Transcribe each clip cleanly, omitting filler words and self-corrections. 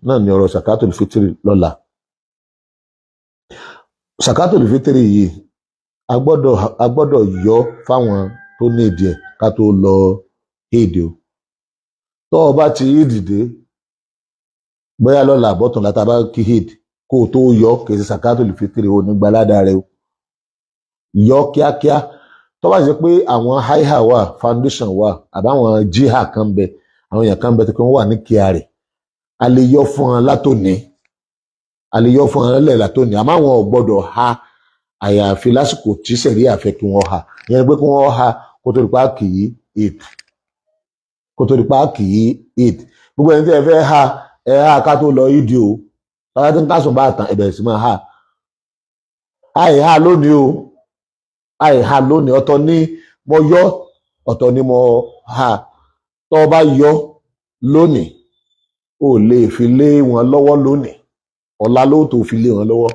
Náà ni ọ̀rọ̀ sakatul fitiri lọ́la. Sakatul fitiri yìí, a gbọ́dọ̀ yọ fáwọn tó ní ìdí ẹ̀ ká tó lọ éèdì o. Tó o bá ti ìdì dé, bóyá lọ́la àbọ̀tún látà bá kí eid, kó o tó yọ, kì í ṣe sakatul fitiri, o ní gbalada rẹ o. Yọ kíákíá. Tó bá ṣe pé àwọn haiha wà, foundation wà, àbáwọn jíhà kan bẹ, àwọn èèyàn kan bẹ tó kí wọ́n wà ní kíá rẹ̀, a lè yọ fún wọn látòní, a lè yọ fún wọn lẹ̀ látòní. Àmọ́ àwọn ò gbọ́dọ̀ ha àyàfi lásìkò tí sẹ̀ríà fẹ́ kí wọ́n ha. Ìyẹn ni pé kí wọ́n ha kó tó di pa kì í eid, kó tó di pa kì í eid. Gbogbo ẹni tí ẹ fẹ́ ha, ẹ ha ká tó lọ ìdí o. Tọ́lá tí ń kásùn bá tàn, ẹ bẹ̀rẹ̀ sí máa ha. Àìha lónìí o, àìha lónìí. Ọ̀tọ̀ ni mo yọ, ọ̀tọ̀ ni mo ha. Tọ́ ọ bá yọ lónìí, o lè fi lé wọn lọ́wọ́ lónìí. Ọ̀la ló tó fi lé wọn lọ́wọ́.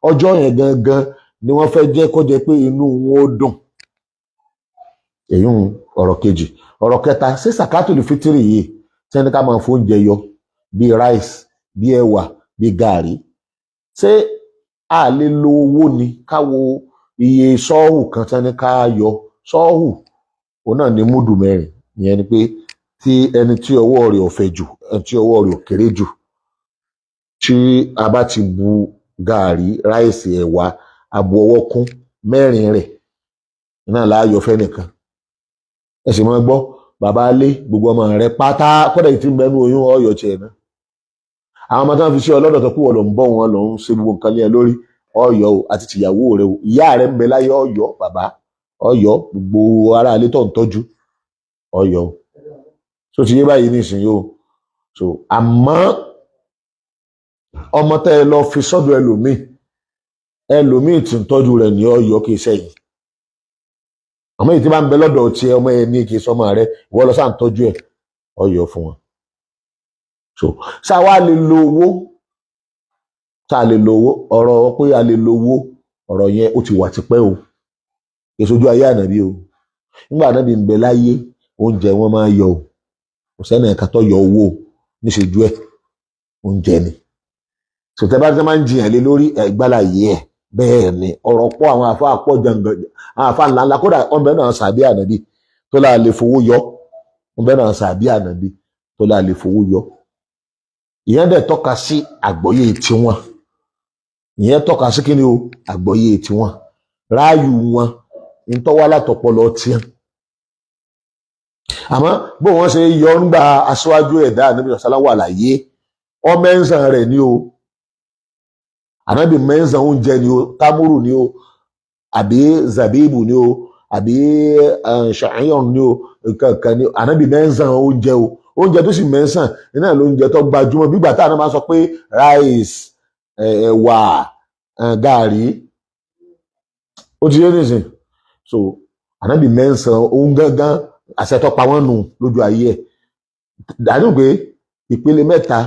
Ọjọ́ yẹn gangan ni wọ́n fẹ́ jẹ́ kó jẹ́ pé inú wọn ó dùn. Èyí ń ọ̀rọ̀ kejì. Ọ̀rọ̀ kẹta, ṣé sàkátùlù fitiri yìí tí wọ́n ní ká máa fóúnjẹ yọ, bíi rice, bíi ẹ̀wà, bíi gàrí, ṣé a lè lo owó ni? Ká wo iye sọ́ọ̀hù kan tí wọ́n ní ká yọ. Sọ́ọ̀hù òun náà ní múdù 4. Ìyẹn ni pé tí ẹni tí ọwọ́ rẹ̀ ò fẹ̀ jù, ẹni tí ọwọ́ rẹ̀ ò kéré jù, tí a bá ti bu gàrí, rice, ẹ̀wà, abu ọwọ́ kún mẹ́rin rẹ̀ náà láàyò fẹ́nìkan. Ẹ sì máa gbọ́, bàbá lé gbogbo ọmọ rẹ̀ pátá, kọ́dà yìí tí ń bẹnu oyún, ọyọ tiẹ̀ náà. Àwọn ọmọ tí wọ́n fi ṣe ọlọ́dọ̀ tó kú, wọ́n ló ń bọ́ wọn, ló ń ṣe gbogbo nǹkan lé ẹ lórí, ọyọ o. Àti tìyàwó rẹ o, ìyá rẹ ń bẹ láyé, ọyọ bàbá, ọyọ gbogbo ará ilé tó ń tọ́jú, ọyọ o. So ti yé báyìí nísìnyí o. So àmọ́ ọmọ tẹ́ ẹ lọ fi sọ́dọ̀ ẹlòmíì, ẹlòmíì tí ń tọ́jú rẹ̀ ní ọyọ, kì í sẹ́yìn. Àmọ́ èyí tí bá ń bẹ lọ́dọ̀ tiẹ̀, ọmọ ẹ ní, kì í sọmọ rẹ, ìwọ lọ sáà ń tọ́jú ẹ̀, ọyọ fún wọn. So ṣá wá lè lo owó? Ṣá lè lo owó? Ọ̀rọ̀ pé a lè lo owó, ọ̀rọ̀ yẹn ó ti wà tipẹ́ o. Kì í sojú ayé ànábì o. Nígbà ànábì ń bẹ láyé, oúnjẹ wọn máa ń yọ o. Kò sẹ́ni ẹ̀ka tó yọ owó níṣẹ́jú ẹ̀, oúnjẹ ni. Sọtẹ́ bá ti máa ń jiyàn lé lórí ìgbàláyé ẹ̀, bẹ́ẹ̀ ni ọ̀rọ̀ pọ̀. Àwọn àfa pọ̀ jàǹgàn, àwọn àfa ńláńlá. Kódà ọ̀nbẹ náà sàbí ànábì tó láà lè fowó yọ, ọ̀nbẹ náà sàbí ànábì tó láà lè fowó yọ. Ìyẹn dẹ̀ tọ́ka sí àgbọ́yé tiwọn. Ìyẹn tọ́ka sí kíni o? Àgbọ́yé tiwọn, ráàyù wọn, ntọ́wá látọpọlọ tiẹ̀. Àmọ́ bó wọ́n ṣe yọ ńgbà aṣáájú ẹ̀dá ànábì sàlá wà láyé, ọ mẹ́sàn rẹ̀ ni o. Ànábì mẹ́sàn oúnjẹ ni o, támúrù ni o, àbí zabibu ni o, àbí ṣàyàn ni o, nǹkan kan ni o. Ànábì mẹ́sàn oúnjẹ o. Oúnjẹ tó sì mẹ́sàn iná ló oúnjẹ tó gbajúmọ̀. Bí ìgbà táwọn máa sọ pé rice, ẹ̀wà, gàrí, ó ti yé nísìn. So ànábì mẹ́sàn òun gángan, àṣẹ tó pa wọ́n nù lójú ayé ẹ̀. Dànù pé ìpele mẹ́ta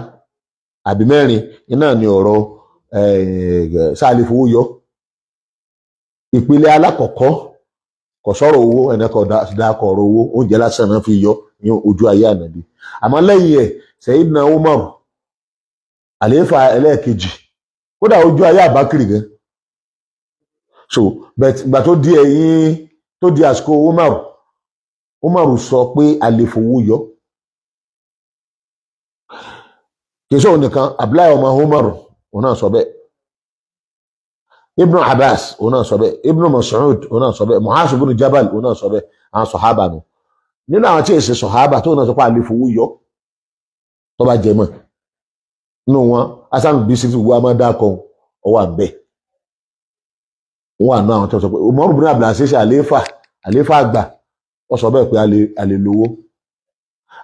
àbí mẹ́rin iná ni ọ̀rọ̀ sáà lè fowó yọ. Ìpele alákọ̀ọ́kọ́, kò sọ̀rọ̀ owó, ẹnì kan dákọ̀ ọ̀rọ̀ owó, oúnjẹ lásán náà fi yọ ní ojú ayé ànábì. Àmọ́ lẹ́yìn ẹ̀, Sayyidina Umar, àlééfà ẹlẹ́ẹ̀kejì, kódà ojú ayé àbákìrì gan. So but ìgbà tó di ẹ̀yìn, tó di àsìkò Umar, Umar sọ pé a lè fowó yọ. Kì í sọ̀rọ̀ nìkan, Abdullahi ọmọ Umar òun náà sọ bẹ́ẹ̀, Ibn Abbas òun náà sọ bẹ́ẹ̀, Ibn Mas'ud òun náà sọ bẹ́ẹ̀, Mu'adh ibn Jabal òun náà sọ bẹ́ẹ̀. Àwọn sọ̀hábà nù. Nínú àwọn tí èsì sọ̀hábà tó náà sọ pé a lè fowó yọ tó bá jẹ mọ́ nínú wọn, Hasan Bisri, gbogbo àmọ́ dákọ̀ ọwọ́ àbẹ̀ wọn wà náà. Àwọn tó sọ pé Umar ibn Abdul Aziz, àléfà, àléfà àgbà, wọ́n sọ bẹ́ẹ̀ pé a lè lówó.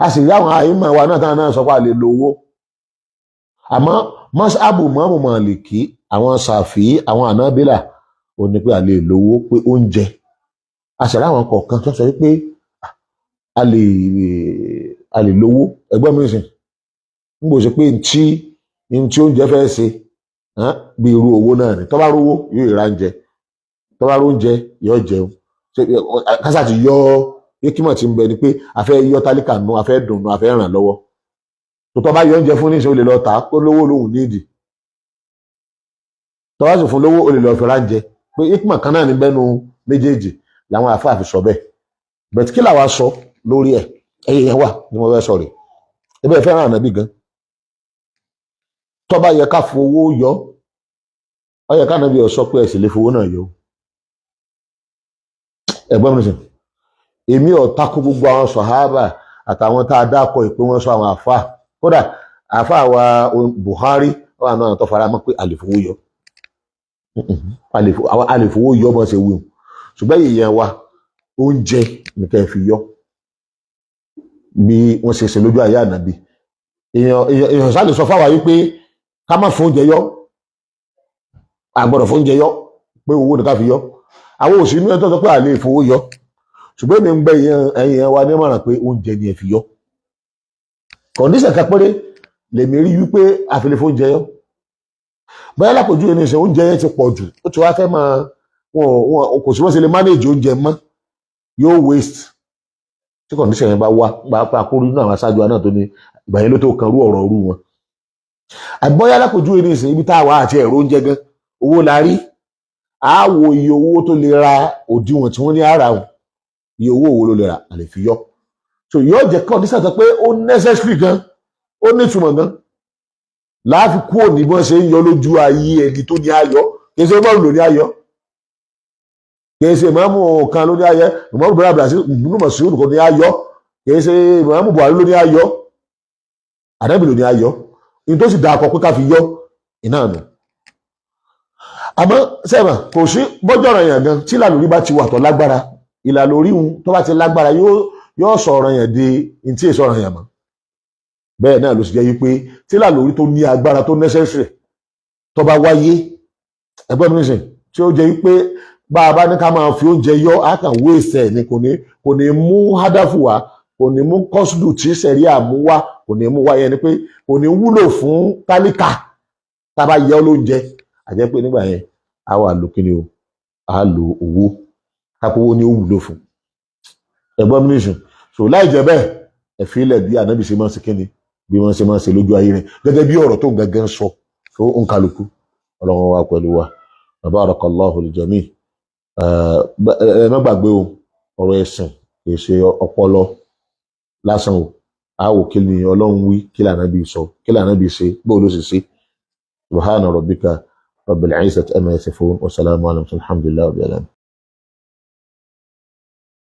A sì rí àwọn àyímọ̀ wa náà táwọn náà sọ pé a lè lówó. Àmọ́ mọ́sáàbù mọ́mù Màlìkì, àwọn Sàfí, àwọn Ànábìlà ò ní pé a lè lówó, pé oúnjẹ. A sì rí àwọn kọ̀ọ̀kan tó sọ pé a lè lówó. Ẹgbọ́n mi sìn ń gbòòsè pé ntí oúnjẹ fẹ́ ṣe bí irú owó náà ni. Tó bá rówó, yóò ra oúnjẹ. Tó bá róúnjẹ, yóò jẹun. Kásá ti yọ. Hikima tí ń bẹ ni pé a fẹ́ yọ tálíkà nù, a fẹ́ dùn nù, a fẹ́ ràn lọ́wọ́. Tó tọ́ bá yọ oúnjẹ fún níṣẹ́, ó lè lọ tà á kó lówó lóhùn nídìí. Tọ́ bá sì fún lówó, ó lè lọ fi ránjẹ. Pé hikma kan náà ní bẹ́nu méjèèjì làwọn àfáà fi sọ bẹ́ẹ̀. Bẹ̀tí kí làwa sọ lórí ẹ̀? Ẹ̀yẹ yẹn wà ní mo fẹ́ sọ rè ebe ẹ fẹ́ràn ànábì gan. Tó bá yẹ ká fowó yọ, ó yẹ ká ànábì ọ sọ pé ẹ sì lè fowó náà yọ. Ẹ̀gbọ́n mi sìn, èmi ò takò gbogbo àwọn sọ̀hábà àtàwọn tá a dákọ̀ ìpé wọn sọ. Àwọn àfáà, kódà àfáà wa Buhari wà náà tó fara mọ́ pé àlèfowó yọ, àlèfowó yọ bọ́n ṣe wí. Ṣùgbọ́n ìyẹn wa, oúnjẹ nìkan fi yọ bí wọ́n ṣe ṣe lójú ayé ànábì. Èèyàn sá lè sọ fáwa yìí pé ká má fún oúnjẹ yọ, àgbọ̀dọ̀ fún oúnjẹ yọ, pé owó nìkan fi yọ. Àwọn òsì inú ẹ̀ tó sọ pé àlè ìfowó yọ, ṣùgbọ́n èmi ń gbẹ ẹ̀yìn wa ní mọ̀ràn pé oúnjẹ ni ẹ fi yọ. Condition kan péré lèmi rí wípé àfẹlẹ́fọ́ oúnjẹ yọ. Bóyá lápòjú ẹni ṣe oúnjẹ yẹn ti pọ̀ jù, ó ti wá fẹ́ máa wọn kò sí wọ́n ṣe lè manage oúnjẹ mọ́, yóò waste. Tí condition yẹn bá wá, pàápàá kúrú nínú àwọn aṣáájú wa náà tó ní ìgbà yẹn ló tó kan rú ọ̀rọ̀ rú wọn. Àbọ̀yá lápòjú ẹni ṣe ibi tá a wà àti ẹ̀rọ oúnjẹ gan, owó la rí, á wo iye owó tó lè ra òdiwọ̀n tí wọ́n ní ara wọn, iye owó wo ló lè rà, àlè fi yọ. So yóò jẹ́ condition tó pé ó necessary gan, ó nítumọ̀ gan, láàfin kúrò ní bí wọ́n ṣe ń yọ lójú ayé ẹni tó ní ayọ̀. Kì í ṣe mọ́rù ló ní ayọ̀, kì í ṣe ìmáàmù kan ló ní ayọ̀, ìmáàmù bẹ̀rẹ̀ àbúrò àti ìbùnú sí olùkọ́ ní ayọ̀, kì í ṣe ìmáàmù Buhari ló ní ayọ̀, ànábì ló ní ayọ̀. Ní tó sì dáa kọ pé ká fi yọ iná nù. Àmọ́ sẹ́mà, kò sí bọ́jọ́ ọ̀rọ̀ yẹn gan tí ìlàlórí bá ti wà tó lágbára. Ìlàlórí hun tó bá ti lágbára yóò sọ ọ̀rọ̀ yẹn di ní tí èso ọ̀rọ̀ yẹn mọ́. Bẹ́ẹ̀ náà ló sì jẹ́ wípé tí ìlàlórí tó ní agbára tó necessary tó bá wáyé, ẹgbẹ́ mi nìsín, tí ó jẹ́ wípé bá a bá ní ká máa fi oúnjẹ yọ, á kàn waste ẹ̀ ni, kò ní mú hádàfù wá, kò ní mú kọ́sùdù tí sẹ̀ríà mú wá, kò ní mú wá, yẹn ni pé kò ní wúlò fún tálíkà tá a bá yẹ ọ́ lóúnjẹ, àjẹ́ pé nígbà yẹn á wà lò kíni o, á lo owó, kápẹ́ owó ni ó wúlò fún. Ẹ̀gbọ́n mi nìsín, so láì jẹ́ bẹ́ẹ̀, ẹ fi ilẹ̀ bí ànábì ṣe máa ń ṣe kíni, bí wọ́n ṣe máa ń ṣe lójú ayé rẹ̀, gẹ́gẹ́ bí ọ̀rọ̀ tó gẹ́gẹ́ ń sọ fún òǹkàlùkù. Ọlọ́run wa pẹ̀lú wa. Barakallahu li jami. Ẹ má gbàgbé o, ọ̀rọ̀ ẹ̀sìn kì í ṣe ọpọlọ lásán o. A wò kí ni Ọlọ́run wí, kí lànàbí sọ, kí lànàbí ṣe, bóò ló sì ṣe. Subhana rabbika rabbil izzati amma yasifun wa salamun ala alhamdulillahi rabbil alamin.